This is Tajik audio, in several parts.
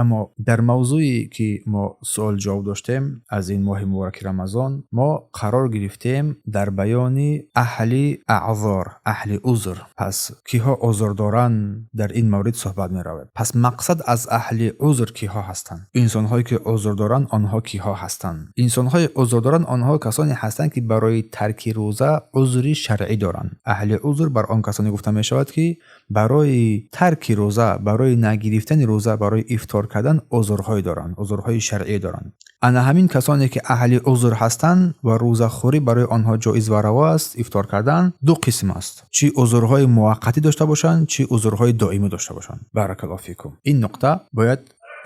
Аммо дар мавзӯе ки мо суол ҷавоб доштем аз ин моҳи мубораки Рамазон, мо қарор гирифтем дар баёни аҳли аъзор, аҳли узр. Пас киҳо узр доранд, дар ин маврид суҳбат меравад. Пас мақсад аз аҳли узр киҳо ҳастанд? Инсонҳое ки узр доранд, онҳо киҳо ҳастанд? Инсонҳои узр доранд, онҳо касоне ҳастанд, ки барои тарки рӯза узри шаръӣ доранд. Аҳли узр бар он касоне гуфта мешавад, ки барои тарки рӯза, барои нагирифтани рӯза, барои ифтор кардан узрҳое доранд, узрҳои шаръӣ доранд. Ана ҳамин касоне ки аҳли узр ҳастанд ва рӯзахӯрӣ барои онҳо ҷоиз ва раво аст, ифтор кардан ду қисм аст. Чӣ узрҳои муваққатӣ дошта бошанд, чӣ узрҳои доимӣ дошта бошанд. Баракаллоҳу фикум. Ин нуқта бояд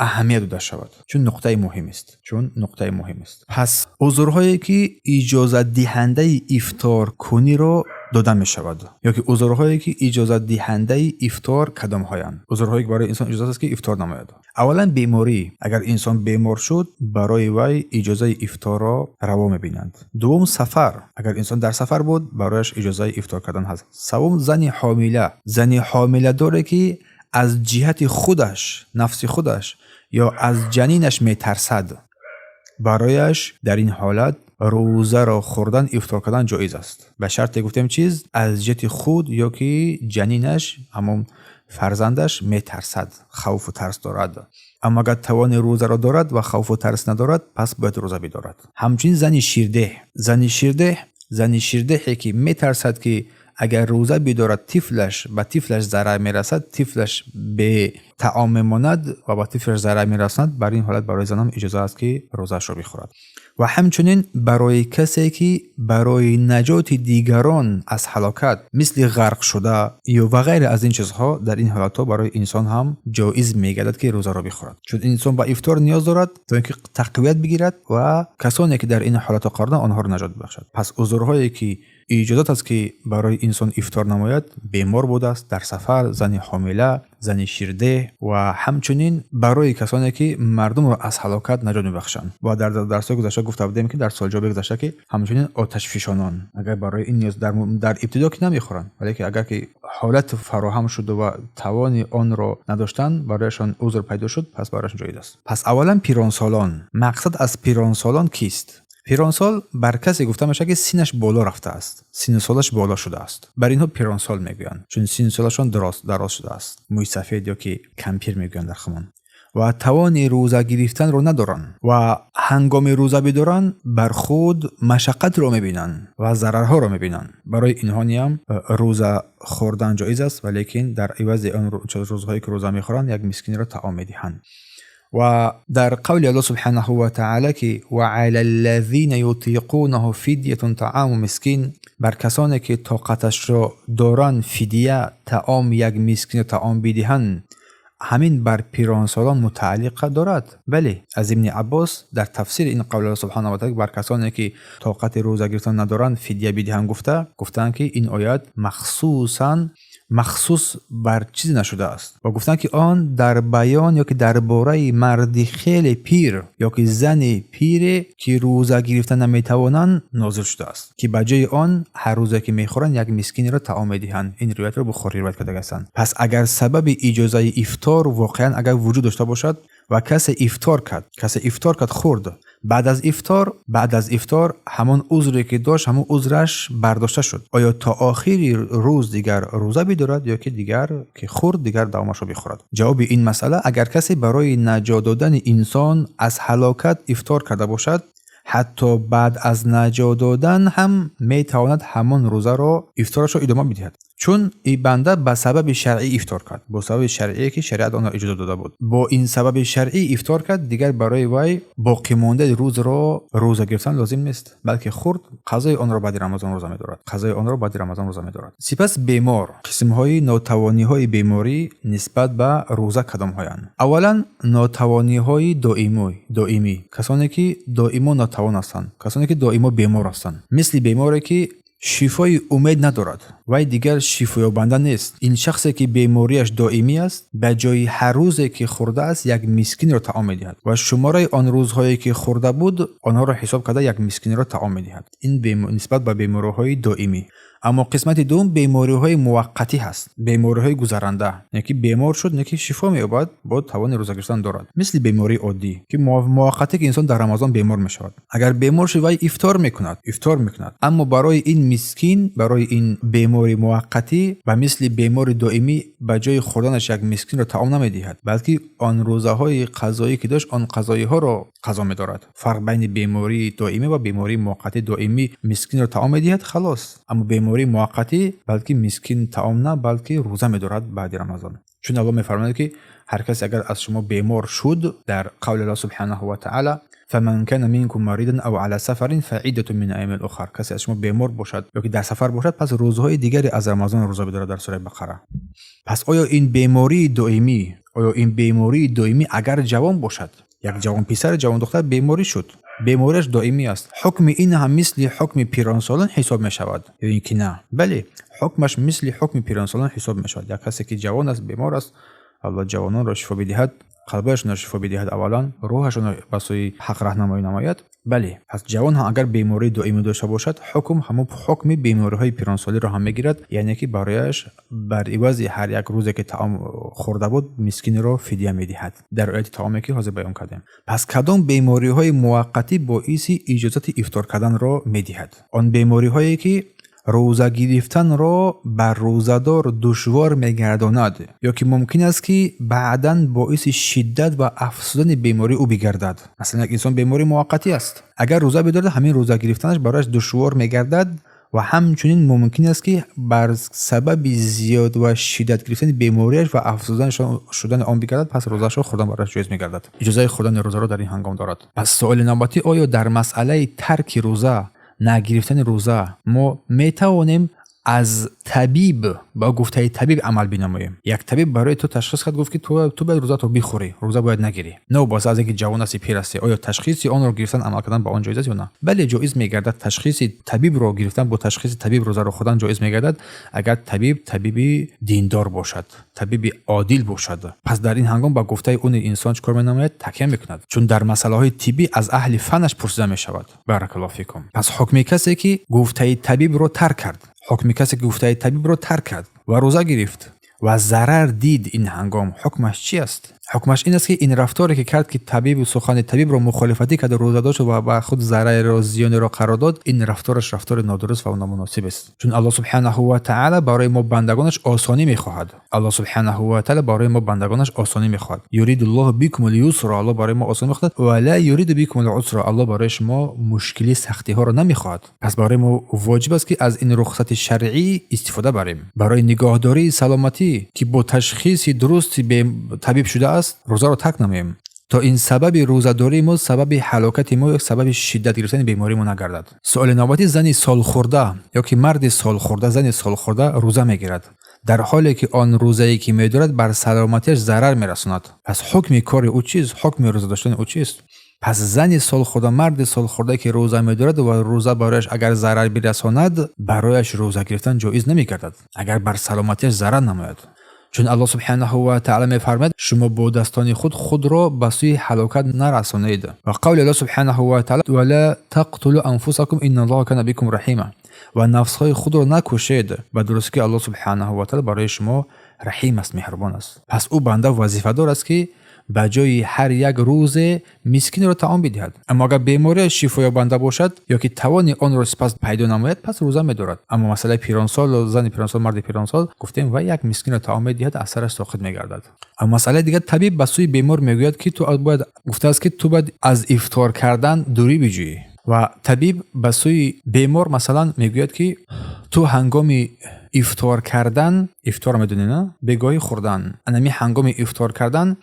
аҳамият дода шавад, чун нуқтаи муҳим аст. Чун нуқтаи муҳим аст. Пас узрҳое ки иҷозатдиҳандаи ифторкуниро дода мешавад, ё ки узрҳое ки иҷозатдиҳандаи ифтор кадомҳоянд? Узрҳое ки барои инсон иҷозат аст, ки ифтор намояд. Аввалан беморӣ. Агар инсон бемор шуд, барои вай иҷозаи ифторро раво мебинанд. Дуввум сафар. Агар инсон дар сафар буд, барояш иҷозаи ифтор кардан ҳаст. Севум зани ҳомила. Зани ҳомиладоре ки аз ҷиҳати худаш, нафси худаш ё аз ҷанинаш метарсад, барояш дар ин ҳолат рӯзаро хӯрдан, ифтор кардан ҷоиз аст. Ба шарте гуфтем чиз аз ҷиҳати худ ё ки ҷанинаш, ҳамон фарзандаш метарсад, хавфу тарс дорад. Аммо агар тавони рӯзаро дорад ва хавфу тарс надорад, пас бояд рӯза бидорад. Ҳамчунин зани ширдеҳ. Зани ширдеҳ, зани ширдеҳе ки метарсад, ки агар рӯза бидорад, тифлаш ба тифлаш зарар мерасад, тифлаш бетаом мемонад ва ба тифлаш зарар мерасонад, бар ин ҳолат барои занам иҷоза аст, ки рӯзаашро бихӯрад. Ва ҳамчунин барои касе ки барои наҷоти дигарон аз ҳалокат, мисли ғарқ шуда ё ва ғайре аз ин чизҳо, дар ин ҳолатҳо барои инсон ҳам ҷоиз мегардад, ки рӯзаро бихӯрад. Чун инсон ба ифтор ниёз дорад, то ин ки тақвият бигирад ва касоне ки дар ин ҳолатҳо қарор доранд, онҳоро наҷот бибахшад. Пас узрҳое ки иҷозат аст, ки барои инсон ифтор намояд: бемор будааст, дар сафар, зани ҳомила, зани ширдеҳ ва ҳамчунин барои касоне ки мардумро аз ҳалокат наҷот мебахшанд. Ва дар дарсҳои гузашта гуфта будем, ки дар суолҷавоби гузашта, ки ҳамчунин оташфишонон агар барои ин ниёз дар ибтидо ки намехӯранд, вале ки агар ки ҳолат фароҳам шуду ва тавони онро надоштанд, барояшон узр пайдо шуд, пас барояшон ҷоиз аст. Пас аввалан пиронсолон. Мақсад аз пиронсолон кист? Пиронсол бар касе гуфта мешавад, ки синнаш боло рафтааст, синну солаш боло шудааст. Бар инҳо пиронсол мегӯянд, чун синну солашон дароз шудааст. Мӯи сафед ё ки кампир мегӯянд дар хумон. Ва тавони рӯза гирифтанро надоранд ва ҳангоми рӯза бидоранд, бар худ машаққатро мебинанд ва зарарҳоро мебинанд. Барои инҳо ниам рӯза хӯрдан ҷоиз аст, валекин дар ивази он рӯзҳое ки рӯза мехӯранд, як мискинро таом медиҳанд. Ва дар қавли Аллоҳ субҳанаҳу ва таъала, ки ва ала аллазина ютиқунаҳу фидятун таъаму мискин, бар касоне ки тоқаташро доранд, фидия таом, як мискинро таом бидиҳанд, ҳамин бар пиронсолон мутааллиқа дорад. Бале, аз Ибни Аббос дар тафсири ин қавли Аллоҳ субҳанаҳу ва таъала, бар касоне ки тоқати рӯза гирифтан надоранд, фидия бидиҳанд гуфта, гуфтанд, ки ин оят махсусан махсус бар чизе нашудааст ва гуфтанд, ки он дар баён ё ки дар бораи марди хеле пир ё ки зани пире, ки рӯза гирифта наметавонанд, нозил шудааст, ки ба ҷои он ҳар рӯзе ки мехӯранд, як мискинеро таом медиҳанд. Ин ривоятро Бухорӣ ривоят карда ҳастанд. Пас агар сабаби иҷозаи ифтор воқеан агар вуҷуд дошта бошад ва касе ифтор кард, касе ифтор кард, хӯрд, баъд аз ифтор ҳамон узре ки дошт, ҳамон узраш бардошта шуд, оё то охири рӯз дигар рӯза бидорад ё ки дигар ки хӯрд, дигар давомашро бихӯрад? Ҷавоби ин масъала: агар касе барои наҷот додани инсон аз ҳалокат ифтор карда бошад, ҳатто баъд аз наҷот додан ҳам метавонад ҳамон рӯзаро, ифторашро идома бидиҳад, чун ин банда ба сабаби шаръӣ ифтор кард, бо сабаби шаръие ки шариат онро иҷоза дода буд. Бо ин сабаби шаръӣ ифтор кард, дигар барои вай боқимондаи рӯзро рӯза гирифтан лозим нест, балки хӯрд, қазои онро баъди Рамазон рӯза медорад, қазои онро баъди Рамазон рӯза медорад. Сипас бемор. Қисмҳои нотавониҳои беморӣ нисбат ба рӯза кадомҳоянд? Аввалан нотавониҳои доимӣ, касоне ки доимо нотавон ҳастанд, касоне ки доимо бемор ҳастанд, мисли беморе ки шифои умед надорад, вай дигар шифоёбанда нест. Ин шахсе ки бемориаш доимӣ аст, ба ҷои ҳар рӯзе ки хӯрдааст, як мискинро таом медиҳад ва шумораи он рӯзҳое ки хӯрда буд, онҳоро ҳисоб карда, як мискинро таом медиҳад. Ин нисбат ба бемориҳои доимӣ. Аммо қисмати дуввум бемориҳои муваққатӣ ҳаст, бемориҳои гузаранда, яъне ки бемор шуд, не ки шифо меёбад, бо тавони рӯза гирифтан дорад. Мисли бемории оддӣ, ки муваққатӣ, ки инсон дар Рамазон бемор мешавад. Агар бемор шуд, вай ифтор мекунад, ифтор мекунад. Аммо барои ин мискин, барои ин бемори муваққатӣ ба мисли бемори доимӣ ба ҷои хӯрданаш як мискинро таом намедиҳад, балки он рӯзаҳои қазоӣ ки дошт, он қазоиҳоро қазо медорад. Фарқ байни бемории доимӣ ва бемории муваққатӣ: доимӣ мискинро таом медиҳад, халос. Аммо бемории муваққатӣ балки мискин таом на, балки рӯза медорад баъди Рамазон. Чун Аллоҳ мефармояд, ки ҳар касе агар аз шумо бемор шуд, дар қавли Аллоҳ субҳанаҳу ва таъала: فمن كان منكم مريضا أو على سفر فعدة من أيام أخر. Касе аз шумо бемор бошад ё ки дар сафар бошад, пас рӯзҳои дигаре аз Рамазон рӯза бидорад, дар сураи Бақара. Пас оё ин бемории доимӣ, оё ин бемории доимӣ агар ҷавон бошад, як ҷавон писар, ҷавон духтар беморӣ шуд, бемориаш доимӣ аст, ҳукми ин ҳам мисли ҳукми пиронсолон ҳисоб мешавад ё ин ки на? Бале, ҳукмаш мисли ҳукми пиронсолон ҳисоб мешавад. Як касе ки ҷавон аст, бемор аст, Аллоҳ ҷавононро шифо бидиҳад, қалбашонро шифо бидиҳад, аввалан рӯҳашонро ба сӯи ҳақ раҳнамоӣ намояд. Бале, пас ҷавон ҳам агар бемории доимӣ дошта бошад, ҳукм ҳамон ҳукми бемориҳои пиронсолиро ҳам мегирад, яъне ки барояш бар ивази ҳар як рӯзе ки таом хӯрда буд, мискинро фидя медиҳад, дар ояти таоме ки ҳозир баён кардем. Пас кадом бемориҳои муваққатӣ боиси иҷозати ифтор карданро медиҳад? Он бемориҳое ки рӯза гирифтанро бар рӯзадор душвор мегардонад ё ки мумкин аст, ки баъдан боиси шиддат ва афзудани бемории ӯ бигардад. Масалан, як инсон бемории муваққатӣ аст, агар рӯза бидорад, ҳамин рӯза гирифтанаш барояш душвор мегардад ва ҳамчунин мумкин аст, ки бар сабаби зиёд ва шиддат гирифтани бемориаш ва афзудан шудани он бигардад, пас рӯзаашро хӯрдан барояш ҷоиз мегардад, иҷозаи хӯрдани рӯзаро дар ин ҳангом дорад. Пас суоли навбатӣ: оё дар масъалаи тарки рӯза, нагирифтани рӯза мо метавонем аз табиб, ба гуфтаи табиб амал бинамоем? Як табиб барои ту ташхис кард, гуфт, ки ту бояд рӯзато бихӯрӣ, рӯза бояд нагирӣ, новобаста аз ин ки ҷавон ҳастӣ, пир ҳастӣ. Оё ташхиси онро гирифтан, амал кардан ба он ҷоиз аст ё на? Бале, ҷоиз мегардад. Ташхиси табибро гирифтан, бо ташхиси табиб рӯзаро хӯрдан ҷоиз мегардад, агар табиб табиби диндор бошад, табиби одил бошад. Пас дар ин ҳангом ба гуфтаи он инсон чӣ кор менамояд? Такя мекунад, чун дар масъалаҳои тиббӣ аз аҳли фаннаш пурсида мешавад. Баракаллоҳу фикум. Пас ҳукми касе ки гуфтаи табибро тарк кард, ҳукми касе ки гуфтаи табибро тарк кард ва рӯза гирифт ва зарар дид, ин ҳангом ҳукмаш чи аст? Ҳукмаш ин аст, ки ин рафторе ки кард, ки табибу сухани табибро мухолифатӣ карда, рӯзадор шуд ва ба худ зарареро, зиёнеро қарор дод, ин рафтораш рафтори нодуруст ва номуносиб аст. Чун Аллоҳ субҳанаҳу ва таъала барои мо бандагонаш осонӣ мехоҳад. Аллоҳ субҳанаҳу ва таъала барои мо бандагонаш осонӣ мехоҳад. يريد الله بكم اليسر, Аллоҳ барои мо осонӣ мехоҳад, ولا يريد بكم العسر, Аллоҳ барои шумо мушкилӣ, сахтиҳоро намехоҳад. Пас барои мо воҷиб аст, ки аз ин рухсати шаръӣ истифода барем. Барои нигоҳдории саломатӣ, ки бо ташхиси дурусти табиб шудааст, рӯзаро тарк намоем, то ин сабаби рӯзадории мо сабаби ҳалокати мо ё сабаби шиддат гирифтани бемории мо нагардад. Суоли навбатӣ: зани солхӯрда ё ки марди солхӯрда, зани солхӯрда рӯза мегирад, дар ҳоле ки он рӯзае ки медорад, бар саломатиаш зарар мерасонад. Пас ҳукми кори ӯ чист? Ҳукми рӯза доштани ӯ чист? Пас зани солхӯрда, марди солхӯрда, ки рӯза медорад ва рӯза барояш агар зарар бирасонад, барояш рӯза гирифтан ҷоиз намегардад, агар бар саломатиаш зарар намояд. Чун Аллоҳ субҳанаҳу ва таъала мефармояд: шумо бо дастони худ худро ба сӯи ҳалокат нарасонед. Ва қавли Аллоҳ субҳанаҳу ва таъала: ولا تقتلوا أنفسكم إن الله كان بكم رحيما. Ва нафсҳои худро накушед, ба дурустӣ ки Аллоҳ субҳанаҳу ва таъала барои шумо раҳим аст, меҳрубон аст. Пас ӯ банда вазифадор аст, ки ба ҷои ҳар як рӯзе мискинро таом бидиҳад. Аммо агар бемориаш шифоёбанда бошад ё ки тавони онро сипас пайдо намояд, пас рӯза медорад. Аммо масъалаи пиронсол, зани пиронсол, марди пиронсол гуфтем, вай як мискинро таом медиҳад, аз сараш соқит мегардад. Аммо масъалаи дигар: табиб ба сӯи бемор мегӯяд, ки ту бояд, гуфтааст, ки ту бояд аз ифтор кардан дурӣ биҷӯӣ. Ва табиб ба сӯи бемор, масалан, мегӯяд, ки ту ҳангоми ифтор кардан, ифторро медонӣ, на, бегоҳӣ хӯрдан, анами ҳангоми ифтор кардан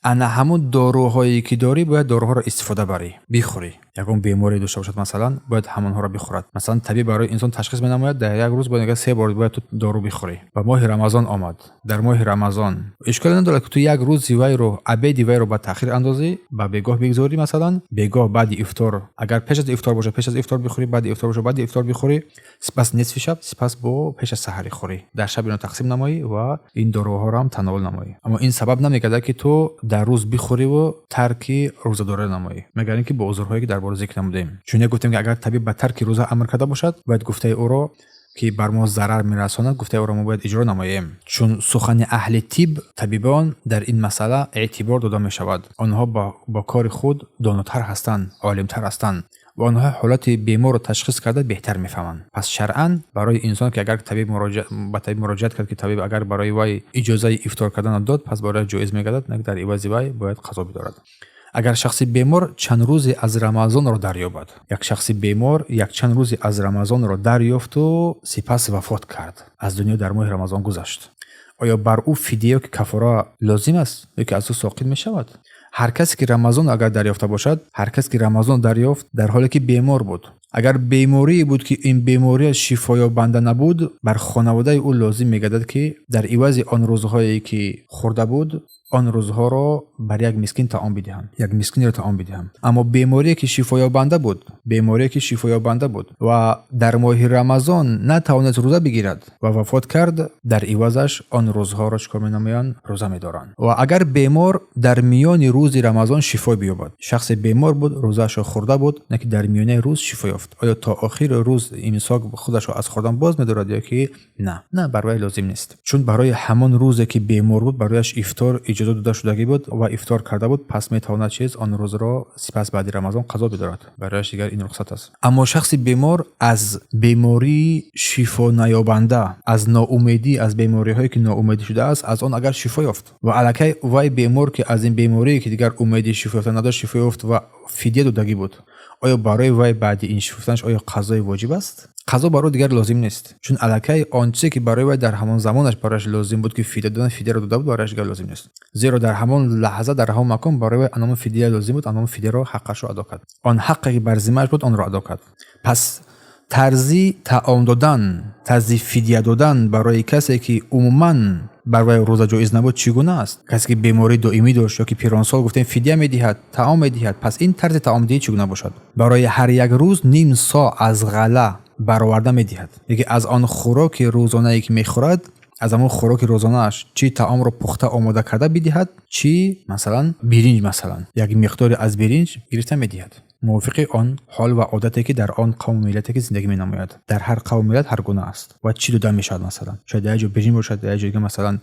ана ҳамун доруҳое ки дорӣ, бояд доруҳоро истифода барӣ, бихӯрӣ. Ягон беморие дошта бошад, масалан, бояд ҳамонҳоро бихӯрад. Масалан, табиб барои инсон ташхис менамояд, дар як рӯз бояд се бор бояд ту дору бихӯрӣ. Ва моҳи Рамазон омад, дар моҳи Рамазон ишколе надорад, ки ту як рӯзи вайро, обеди вайро ба таъхир андозӣ, ба бегоҳ бигзорӣ. Масалан, бегоҳ баъди ифтор, агар пеш аз ифтор бошад, пеш аз ифтор бихӯрӣ, баъди ифтор бошад, баъди ифтор бихӯрӣ, сипас нисфи шаб, сипас бо пеш аз саҳарӣ хӯрӣ, дар шаб ино тақсим намоӣ ва ин доруҳоро ҳам тановул намоӣ. Аммо ин сабаб намегардад, ки ту дар рӯз бихӯриву тарки рӯзадорӣ намоӣ, магар ин ки бо узрҳое ки дар бора зикр намудаем. Чун як гуфтем, ки агар табиб ба тарки рӯза амр карда бошад, бояд гуфтаи ӯро Ки бар мо зарар мерасонад, гуфтаи ӯро мо бояд иҷро намоем, чун сухани аҳли тиб, табибон дар ин масъала эътибор дода мешавад. Онҳо бо кори худ донотар ҳастанд, олимтар ҳастанд ва онҳо ҳолати беморро ташхис карда беҳтар мефаҳманд. Пас шаръан барои инсон, ки агар ба табиб муроҷиат кард, ки табиб агар барои вай иҷозаи ифтор карданро дод, пас барояш ҷоиз мегардад, на дар ивази вай бояд қазо бидорад. Агар шахси бемор чанд рӯзе аз Рамазонро дарёбад, як шахси бемор якчанд рӯзе аз Рамазонро дарёфту сипас вафот кард, аз дунё дар моҳи Рамазон гузашт, оё бар ӯ фидия ё ки кафора лозим аст ё ки аз ӯ соқит мешавад? Ҳар касе ки Рамазон агар дарёфта бошад, ҳар касе ки Рамазон дарёфт, дар ҳоле ки бемор буд, агар беморие буд, ки ин бемория шифоёбанда набуд, бар хонаводаи ӯ лозим мегардад, ки дар ивази он рӯзҳое ки хӯрда буд, он рӯзҳоро бар як мискин таом бидиҳанд, як мискинро таом бидиҳанд. Аммо беморие ки шифоёбанда буд, беморие ки шифоёбанда буд ва дар моҳи Рамазон натавонист рӯза бигирад ва вафот кард, дар ивазаш он рӯзҳоро чӣ кор менамоянд? Рӯза медоранд. Ва агар бемор дар миёни рӯзи Рамазон шифо биёбад, шахсе бемор буд, рӯзаашро хӯрда буд, не ки дар миёнаи рӯз шифо ёфт, оё то охири рӯз имсок худашро аз хӯрдан боз медорад ё ки на? На, бар вай лозим нест, чун барои ҳамон рӯзе ки бемор буд, барояш ифтор иҷоза дода шудагӣ буд ва ифтор карда буд. Пас метавонад чиз он рӯзро сипас баъди Рамазон қазо бидорад, барояш дигар ин рухсат аст. Аммо шахси бемор аз бемории шифонаёбанда, аз ноумедӣ, аз бемориҳое ки ноумедӣ шудааст, аз он агар шифо ёфт ва аллакай вай бемор, ки аз ин беморие ки дигар умеди шифо ёфтан надошт, шифо ёфт ва фидия додагӣ буд, оё барои вай баъди ин шифо ёфтанаш оё қазои воҷиб аст? Қазо барои дигар лозим нест, чун аллакай он чизе ки барои вай дар ҳамон замонаш барояш лозим буд, ки фидия додан, фидияро дода буд, барояш дигар лозим нест, зеро дар ҳамон лаҳза, дар ҳамон макон барои вай анамон фидия лозим буд, анамон фидияро, ҳаққашро адо кард, он ҳаққе ки бар зиммааш буд, онро адо кард. Пас тарзи таом додан, тарзи фидия додан барои касе ки умуман бар вай рӯза ҷоиз набуд, чӣ гуна аст? Касе ки бемории доимӣ дошт ё ки пиронсол, гуфтем, фидия медиҳад, таом медиҳад. Пас ин тарзи таомдиҳӣ чӣ гуна бошад? Барои ҳар як рӯз ним со аз ғалла бароварда медиҳад, яке аз он хӯроки рӯзонае ки мехӯрад, аз ҳамон хӯроки рӯзонааш, чӣ таомро пухта омода карда бидиҳад, чӣ масалан биринҷ, масалан як миқдоре аз биринҷ гирифта медиҳад, мувофиқи он ҳол ва одате ки дар он қавму миллате ки зиндагӣ менамояд. Дар ҳар қавму миллат ҳар гуна аст ва чӣ дода мешавад. Масалан, шояд дар як ҷо биринҷ бошад, дар як ҷо дига масалан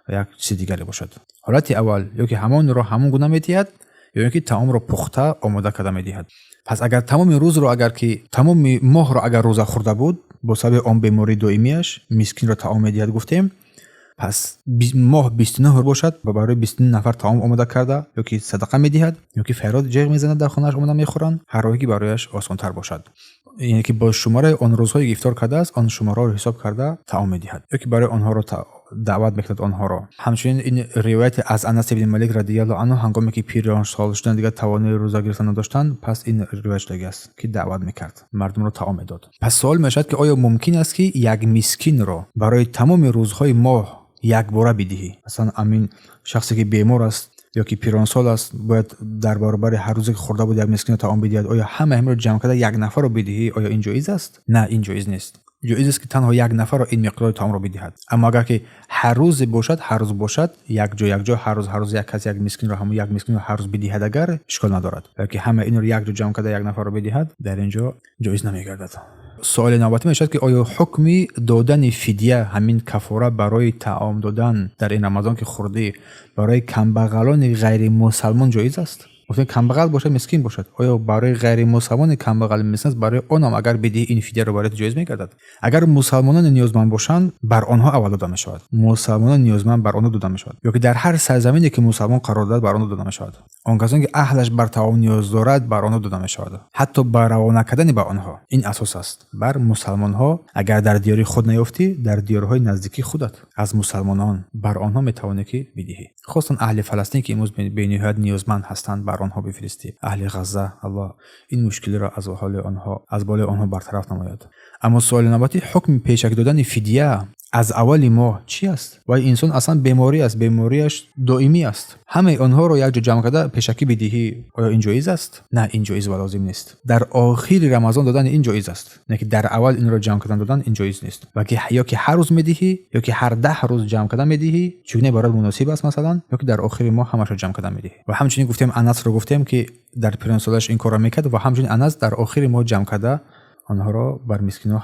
як чизи дигаре бошад. Ҳолати аввал, ё ки ҳамонро ҳамон гуна медиҳад, ё ин ки таомро пухта омода карда медиҳад. Пас агар тамоми рӯзро, агар ки тамоми моҳро агар рӯза хӯрда буд, бо сабаби он бемории доимиаш мискинро таом медиҳад, гуфтем. Пас моҳ 29 бошад ва барои 29 нафар таом омода карда, ё ки садақа медиҳад, ё ки фарёд ҷеғ мезанад, дар хонааш омода мехӯранд, ҳар роҳе ки барояш осонтар бошад, яъне ки бо шумораи он рӯзҳое ки ифтор кардааст, он шумораҳоро ҳисоб карда таом медиҳад ё ки барои онҳоро даъват мекунад онҳоро. Ҳамчунин ин ривояте аз Анас ибни Малик радиаллоҳу анҳу, ҳангоме ки пиронсол шудан, дигар тавонои рӯза гирифтан надоштанд, пас ин ривоят шудагӣ аст, ки даъват мекард, мардумро таом медод. Пас суол мешавад, ки оё мумкин аст, ки як мискинро барои тамоми рӯзҳои моҳ якбора бидиҳӣ? Масалан, амин шахсе ки бемор аст ё ки пиронсол аст, бояд дар баробари ҳар рӯзе ки хӯрда буд як мискинро таом бидиҳад. Оё ҳама ҳамро ҷамъ карда як нафарро бидиҳӣ, оё ин ҷоиз аст? На, ин ҷоиз нест. Ҷоиз аст, ки танҳо як нафарро ин миқдори таомро бидиҳад. Аммо агар ки ҳар рӯзе бошад, ҳар рӯз бошад, якҷо якҷо, ҳар рӯз, ҳар рӯз як кас як мискинро, ҳамон як мискинро ҳар рӯз бидиҳад агар, ишкол надорад. Ки ҳама инро якҷо ҷамъ карда як нафарро бидиҳад, дар ин ҷо ҷоиз намегардад. Суоли навбатӣ мешавад, ки оё ҳукми додани фидия, ҳамин кафора барои таом додан дар ин Рамазон ки хӯрдӣ, барои камбағалони ғайримусалмон ҷоиз аст? Гуфтем, камбағал бошад, мискин бошад. Оё барои ғайримусалмони камбағали мискин аст, барои онам агар бидиҳӣ ин фидияро, барои ҷоиз мегардад? Агар мусалмонони ниёзманд бошанд, бар онҳо аввал дода мешавад. Мусалмонони ниёзманд, бар онҳо дода мешавад ё ки дар ҳар сарзамине ки мусалмон қарор дорад, бар онҳо дода мешавад. Он касоне ки аҳлаш бар таом ниёз дорад, бар онҳо дода мешавад, ҳатто ба равона кардани ба онҳо. Ин асос аст бар мусалмонҳо. Агар дар диёри худ наёфтӣ, дар диёрҳои наздикии худат аз мусалмонон бар онҳо метавонӣ ки бидиҳӣ. Хостан аҳли Фаластин, ки имрӯз бениҳоят ниёзманд ҳастанд, бар онҳо бифиристӣ. Аҳли Ғазза, Аллоҳ ин мушкилиро аз ҳоли онҳо, аз болои онҳо бартараф намояд. Аммо суоли навбатӣ: ҳукми пешак додани фидия аз аввали моҳ чӣ аст? Вай инсон аслан беморӣ аст, бемориаш доимӣ аст. Ҳамаи онҳоро якҷо ҷамъ карда пешакӣ бидиҳӣ, оё ин ҷоиз аст? На, ин ҷоиз ва лозим нест. Дар охири Рамазон додани ин ҷоиз аст, не ки дар аввал инро ҷамъ кардан додан ин ҷоиз нест. Балки ё ки ҳар рӯз медиҳӣ, ё ки ҳар 10 рӯз ҷамъ карда медиҳӣ, чунне бароят муносиб аст, масалан, ё ки дар охири моҳ ҳамашро ҷамъ карда медиҳӣ. Ва ҳамчунин гуфтем, Анасро гуфтем, ки дар пиронсолаш ин корро мекард ва ҳамчунин Анас дар охири моҳ ҷамъ карда онҳоро бар мискинҳо.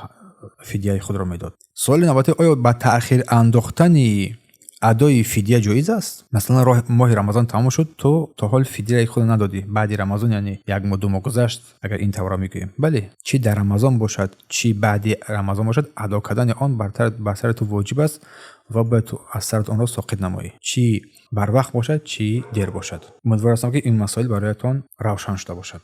Фидияи худро медод. Суоли навбатӣ: оё ба таъхир андохтани адои фидия ҷоиз аст? Масалан, моҳи Рамазон тамом шуд, ту то ҳол фидияи худро надодӣ. Баъди Рамазон, яъне як моҳ, 2 моҳ гузашт, агар ин тавра мегӯем. Бале, чӣ дар Рамазон бошад, чӣ баъди Рамазон бошад, адо кардани он бар сари ту воҷиб аст ва бояд ту аз сарат онро соқит намоӣ. Чӣ барвақт бошад, чӣ дер бошад. Умедвор ҳастам, ки ин масоил бароятон равшан шуда бошад.